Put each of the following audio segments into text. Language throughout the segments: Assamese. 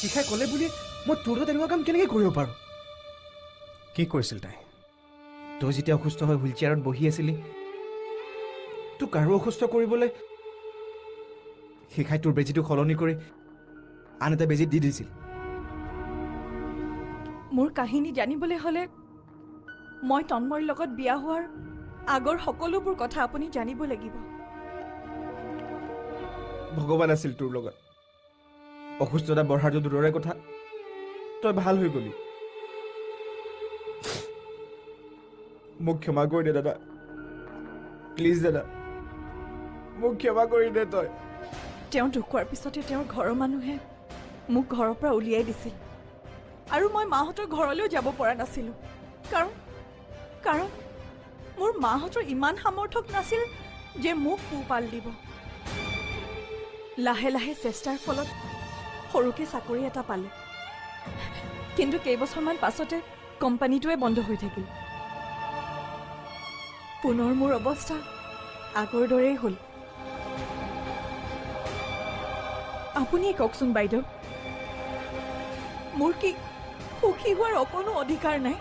শিখাই ক'লে বুলি মই তোৰ লগত এনেকুৱা কাম কেনেকৈ কৰিব পাৰোঁ? কি কৰিছিল তাই? তই যেতিয়া অসুস্থ হৈ হুইল চেয়াৰত বহি আছিলি, তোক আৰু অসুস্থ কৰিবলৈ শিখাই তোৰ বেজীটো সলনি কৰি আন এটা বেজী দি দিছিল। মোৰ কাহিনী জানিবলৈ হ'লে মই তন্ময়ৰ লগত বিয়া হোৱাৰ আগৰ সকলোবোৰ কথা আপুনি জানিব লাগিব। ভগৱান আছিল তোৰ লগত। অসুস্থতা বঢ়াটো দূৰৰে কথা, তই ভাল হৈ গ'লি। মোক ক্ষমা কৰি দে দাদা, প্লিজ দাদা, মোক ক্ষমা কৰি দে তই। তেওঁ ঢুকোৱাৰ পিছতে তেওঁৰ ঘৰৰ মানুহে মোক ঘৰৰ পৰা উলিয়াই দিছিল আৰু মই মাহঁতৰ ঘৰলৈও যাব পৰা নাছিলোঁ। কাৰণ কাৰণ মোৰ মাহঁতৰ ইমান সামৰ্থক নাছিল যে মোক পোহপাল দিব। লাহে লাহে চেষ্টাৰ ফলত সৰুকৈ চাকৰি এটা পালোঁ, কিন্তু কেইবছৰমান পাছতে কোম্পানীটোৱে বন্ধ হৈ থাকিল। পুনৰ মোৰ অৱস্থা আগৰ দৰেই হ'ল। আপুনিয়ে কওকচোন বাইদেউ, মোৰ কি সুখী হোৱাৰ অকণো অধিকাৰ নাই?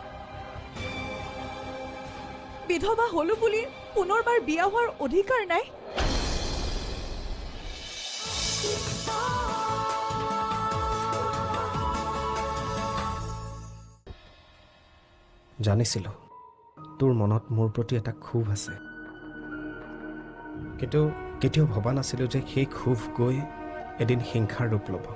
বিধৱা হলো বুলি পুনৰবাৰ বিয়া হোৱাৰ অধিকাৰ নাই? জানিছিলোঁ তোৰ মনত মোৰ প্ৰতি এটা ক্ষোভ আছে, কিন্তু কেতিয়াও ভবা নাছিলোঁ যে সেই ক্ষোভ গৈ এদিন হিংসাৰ ৰূপ ল'ব।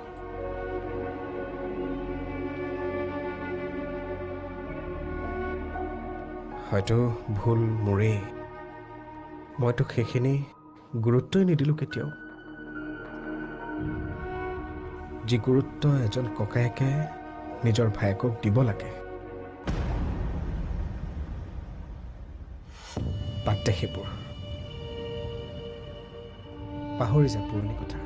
হয়তো ভুল মোৰেই, মই তোক সেইখিনি গুৰুত্বই নিদিলোঁ কেতিয়াও, যি গুৰুত্ব এজন ককায়েকে নিজৰ ভায়েকক দিব লাগে। বাদ দে সেইবোৰ, পাহৰি যা পুৰণি কথা।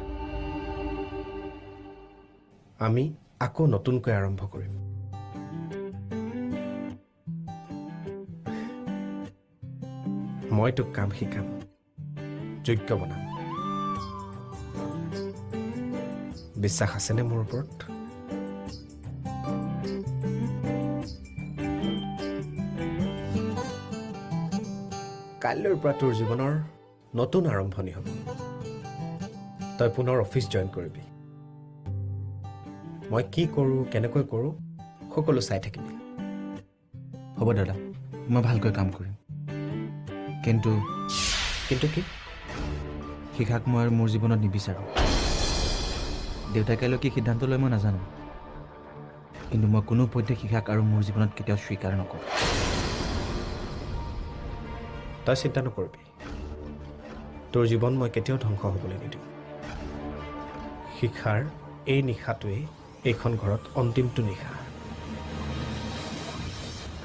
আমি আকৌ নতুনকৈ আৰম্ভ কৰিম। মই তোক কাম শিকাম, যোগ্য বনাম। বিশ্বাস আছেনে মোৰ ওপৰত? কাইলৈৰ পৰা তোৰ জীৱনৰ নতুন আৰম্ভণি হ'ব। তই পুনৰ অফিচ জইন কৰিবি। মই কি কৰোঁ, কেনেকৈ কৰোঁ, সকলো চাই থাকিবি। হ'ব দাদা, মই ভালকৈ কাম কৰিম। কিন্তু কিন্তু কি? শিখাক মই আৰু মোৰ জীৱনত নিবিচাৰোঁ। দেউতাই কাইলৈ কি সিদ্ধান্ত লয় মই নাজানো, কিন্তু মই কোনো পধ্যে শিখাক আৰু মোৰ জীৱনত কেতিয়াও স্বীকাৰ নকৰোঁ। তই চিন্তা নকৰিবি, তোৰ জীৱন মই কেতিয়াও ধ্বংস হ'বলৈ নিদিওঁ। শিখাৰ এই নিশাটোৱেই এইখন ঘৰত অন্তিমটো নিশা।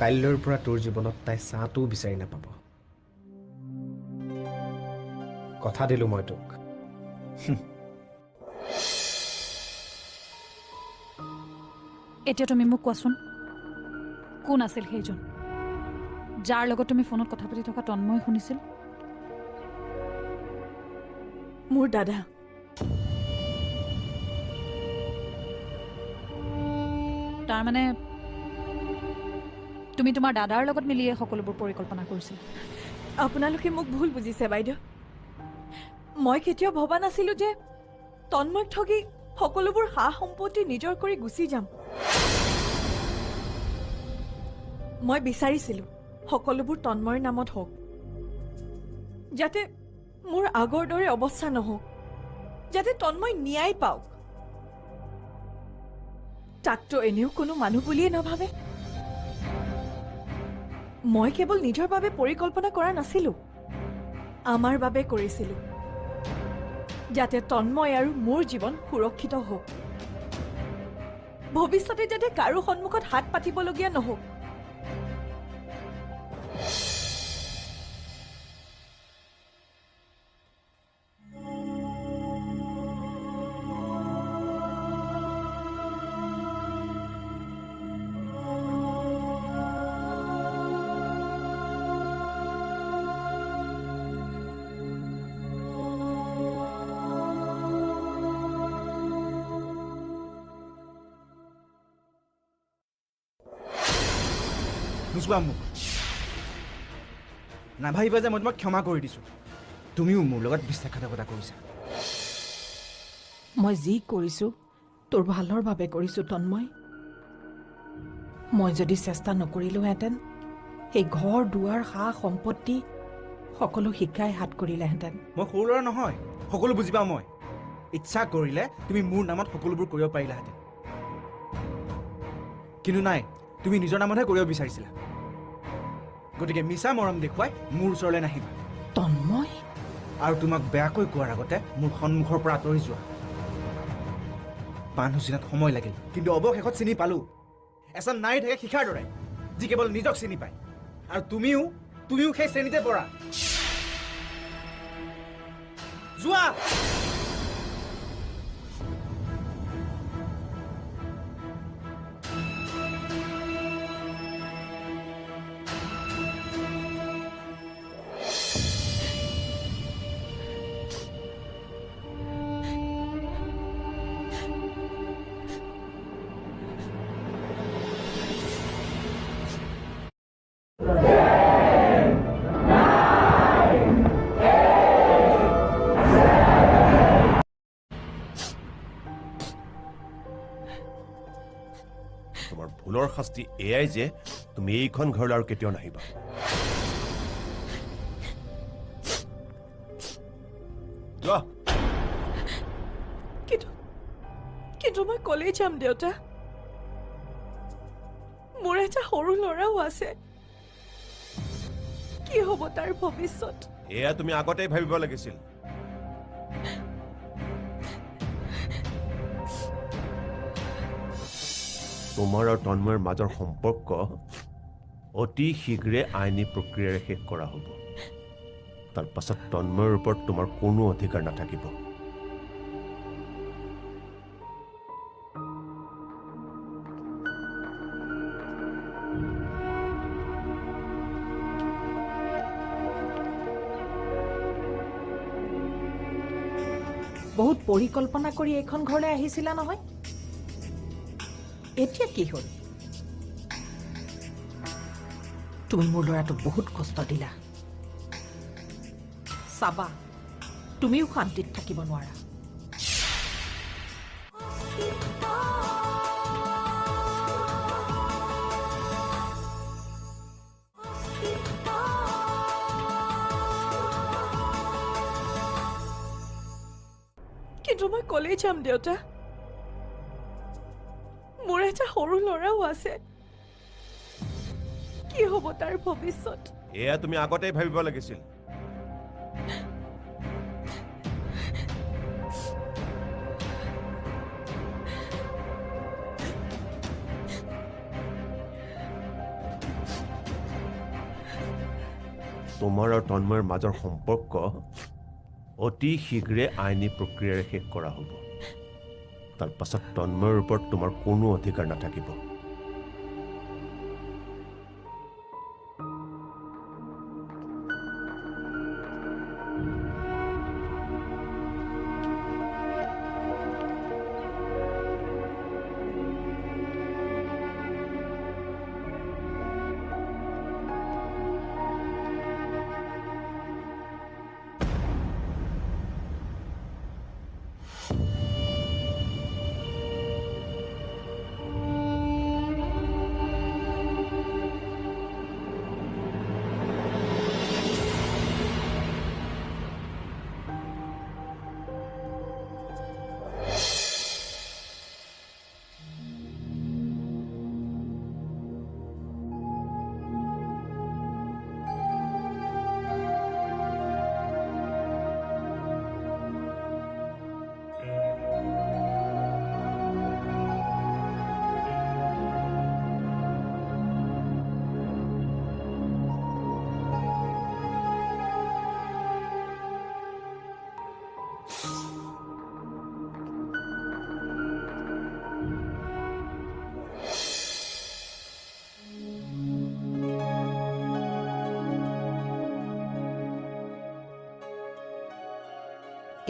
কাইলৈৰ পৰা তোৰ জীৱনত তাই ছাঁটোও বিচাৰি নাপাব। কথা দিলোঁ মই তোক। এতিয়া তুমি মোক কোৱাচোন, কোন আছিল সেইজন যাৰ লগত তুমি ফোনত কথা পাতি থকা তন্ময় শুনিছিল? মোৰ দাদা। তাৰমানে তুমি তোমাৰ দাদাৰ লগত মিলিয়ে সকলোবোৰ পৰিকল্পনা কৰিছিলা? আপোনালোকে মোক ভুল বুজিছে বাইদেউ। মই কেতিয়াও ভবা নাছিলোঁ যে তন্ময়ক ঠগি সকলোবোৰ সা সম্পত্তি নিজৰ কৰি গুচি যাম। মই বিচাৰিছিলোঁ সকলোবোৰ তন্ময়ৰ নামত হওক, যাতে মোৰ আগৰ দৰে অৱস্থা নহওক, যাতে তন্ময় ন্যায় পাওক। তাকতো এনেও কোনো মানুহ বুলিয়ে নাভাবে। মই কেৱল নিজৰ বাবে পৰিকল্পনা কৰা নাছিলোঁ, আমাৰ বাবে কৰিছিলোঁ, যাতে তন্ময় আৰু মোৰ জীৱন সুৰক্ষিত হওক, ভৱিষ্যতে যাতে কাৰো সন্মুখত হাত পাতিবলগীয়া নহওক। নুবুজোৱা মোক। নাভাবিবা যে মই তোমাক ক্ষমা কৰি দিছোঁ। তুমিও মোৰ লগত বিশ্বাসঘাতকতা কৰিছা। মই যি কৰিছোঁ তোৰ ভালৰ বাবে কৰিছোঁ তন্ময়। মই যদি চেষ্টা নকৰিলোহেঁতেন, সেই ঘৰ দুৱাৰ সা সম্পত্তি সকলো শিকাই হাত কৰিলেহেঁতেন। মই সৰু ল'ৰা নহয়, সকলো বুজি পাওঁ মই। ইচ্ছা কৰিলে তুমি মোৰ নামত সকলোবোৰ কৰিব পাৰিলাহেঁতেন, কিন্তু নাই, তুমি নিজৰ নামতহে কৰিব বিচাৰিছিলা। গতিকে মিছা মৰম দেখুৱাই মোৰ ওচৰলৈ নাহিবা। তন্ময়, আৰু তোমাক বেয়াকৈ কোৱাৰ আগতে মোৰ সন্মুখৰ পৰা আঁতৰি যোৱা। মানুহ চিনাত সময় লাগিল, কিন্তু অৱশেষত চিনি পালোঁ। এচাম নাৰী থাকে শিখাৰ দৰে, যি কেৱল নিজক চিনি পায়। আৰু তুমিও তুমিও সেই শ্ৰেণীতে পৰা। যোৱা। তোমাৰ ভুলৰ শাস্তি এয়াই যে তুমি এইখন ঘৰলৈ আৰু কেতিয়াও নাহিবা। যোৱা। কিন্তু কিন্তু মই কলেই যাম দেউতা। মোৰ এটা সৰু ল'ৰাও আছে, কি হ'ব তাৰ ভৱিষ্যত? এয়া তুমি আগতেই ভাবিব লাগিছিল। তোমাৰ আৰু তন্ময়ৰ মাজৰ সম্পৰ্ক অতি শীঘ্ৰে আইনী প্ৰক্ৰিয়াৰে শেষ কৰা হ'ব। তাৰ পাছত তন্ময়ৰ ওপৰত তোমাৰ কোনো অধিকাৰ নাথাকিব। বহুত পৰিকল্পনা কৰি এইখন ঘৰলৈ আহিছিলা নহয়, এতিয়া কি হ'ল? তুমি মোৰ ল'ৰাটোক বহুত কষ্ট দিলা। চাবা, তুমিও শান্তিত থাকিব নোৱাৰা। কিন্তু মই কলেই যাম দেউতা। মোৰ এটা সৰু ল'ৰাও আছে, কি হ'ব তাৰ ভৱিষ্যত? এয়া তুমি আগতেই ভাবিব লাগিছিল। তোমাৰ আৰু তন্ময়ৰ মাজৰ সম্পৰ্ক অতি শীঘ্ৰে আইনী প্ৰক্ৰিয়াৰে শেষ কৰা হ'ব। তাৰ পাছত তন্ময়ৰ ওপৰত তোমাৰ কোনো অধিকাৰ নাথাকিব।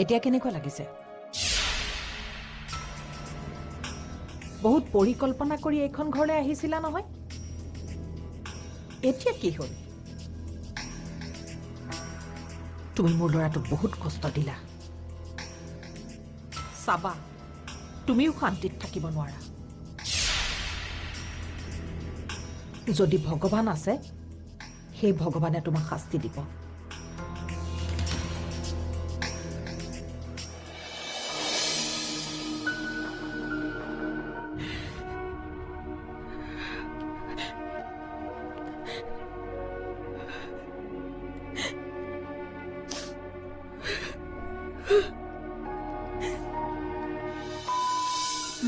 এতিয়া কেনেকুৱা লাগিছে? বহুত পৰিকল্পনা কৰি এইখন ঘৰলৈ আহিছিলা নহয়, এতিয়া কি হ'ল? তুমি মোৰ ল'ৰাটোক বহুত কষ্ট দিলা। চাবা, তুমিও শান্তিত থাকিব নোৱাৰা। যদি ভগৱান আছে, সেই ভগৱানে তোমাক শাস্তি দিব।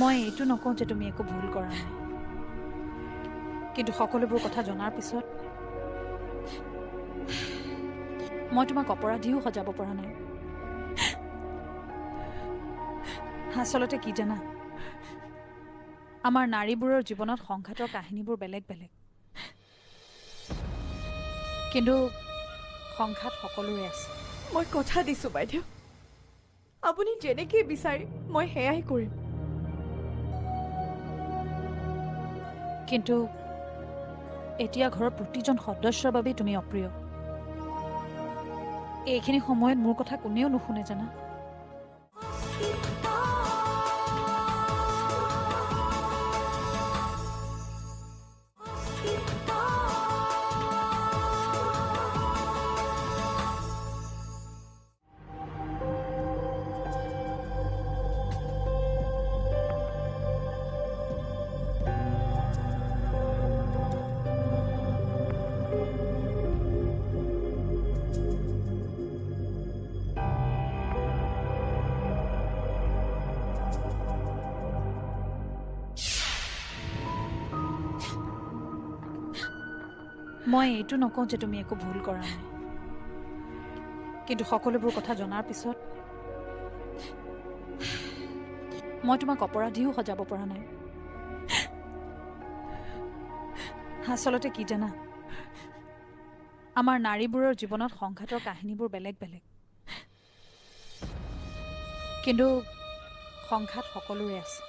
মই এইটো নকওঁ যে তুমি একো ভুল কৰা নাই, কিন্তু সকলোবোৰ কথা জনাৰ পিছত মই তোমাক অপৰাধীও সজাব পৰা নাই। আচলতে কি জানা, আমাৰ নাৰীবোৰৰ জীৱনত সংঘাতৰ কাহিনীবোৰ বেলেগ বেলেগ, কিন্তু সংঘাত সকলোৰে আছে। মই কথা দিছোঁ বাইদেউ, আপুনি যেনেকৈ বিচাৰে মই সেয়াই কৰিম। কিন্তু এতিয়া ঘৰৰ প্ৰতিজন সদস্যৰ বাবেই তুমি অপ্ৰিয়। এইখিনি সময়ত মোৰ কথা কোনেও নুশুনে জানা। মই এইটো নকওঁ যে তুমি একো ভুল কৰা নাই, কিন্তু সকলোবোৰ কথা জনাৰ পিছত মই তোমাক অপৰাধীও সজাব পৰা নাই। আচলতে কি জানা, আমাৰ নাৰীবোৰৰ জীৱনত সংঘাতৰ কাহিনীবোৰ বেলেগ বেলেগ, কিন্তু সংঘাত সকলোৰে আছে,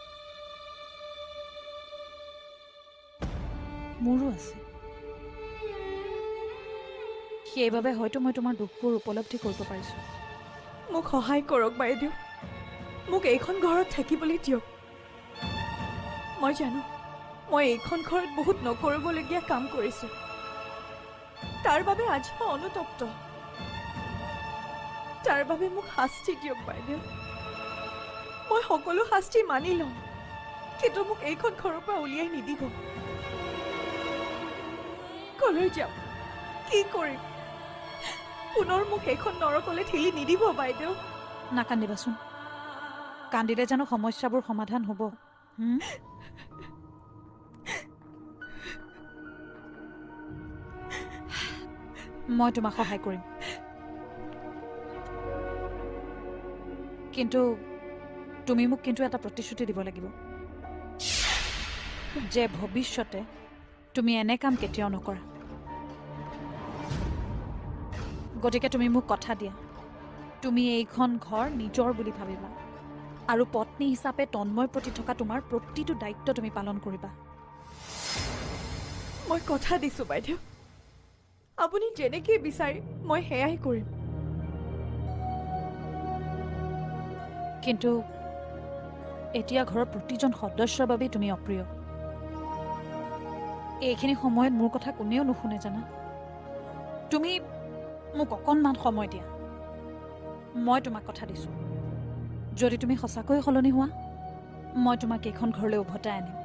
মোৰো আছে। সেইবাবে হয়তো মই তোমাৰ দুখবোৰ উপলব্ধি কৰিব পাৰিছোঁ। মোক সহায় কৰক বাইদেউ, মোক এইখন ঘৰত থাকিবলৈ দিয়ক। মই জানো মই এইখন ঘৰত বহুত নকৰিবলগীয়া কাম কৰিছোঁ, তাৰ বাবে আজি মই অনুতপ্ত। তাৰ বাবে মোক শাস্তি দিয়ক বাইদেউ। মই সকলো শাস্তি মানি ল'ম, কিন্তু মোক এইখন ঘৰৰ পৰা উলিয়াই নিদিব। কলৈ যাম, কি কৰিম? পুনৰ মোক এইখন নৰকলৈ ঠেলি নিদিব বাইদেউ। নাকান্দিবাচোন, কান্দিলে জানো সমস্যাবোৰ সমাধান হ'ব? মই তোমাক সহায় কৰিম, কিন্তু তুমি মোক কিন্তু এটা প্ৰতিশ্ৰুতি দিব লাগিব যে ভৱিষ্যতে তুমি এনে কাম কেতিয়াও নকৰা। গতিকে তুমি মোক কথা দিয়া, তুমি এইখন ঘৰ নিজৰ বুলি ভাবিবা আৰু পত্নী হিচাপে তন্ময়ৰ প্ৰতি থকা তোমাৰ প্ৰতিটো দায়িত্ব তুমি পালন কৰিবা। মই কথা দিছোঁ বাইদেউ, আপুনি যেনেকৈ বিচাৰে মই সেয়াই কৰিম। কিন্তু এতিয়া ঘৰৰ প্ৰতিজন সদস্যৰ বাবেই তুমি অপ্ৰিয়। এইখিনি সময়ত মোৰ কথা কোনেও নুশুনে জানা। তুমি মোক অকণমান সময় দিয়া, মই তোমাক কথা দিছোঁ, যদি তুমি সঁচাকৈ সলনি হোৱা মই তোমাক এইখন ঘৰলৈ উভতাই আনিম।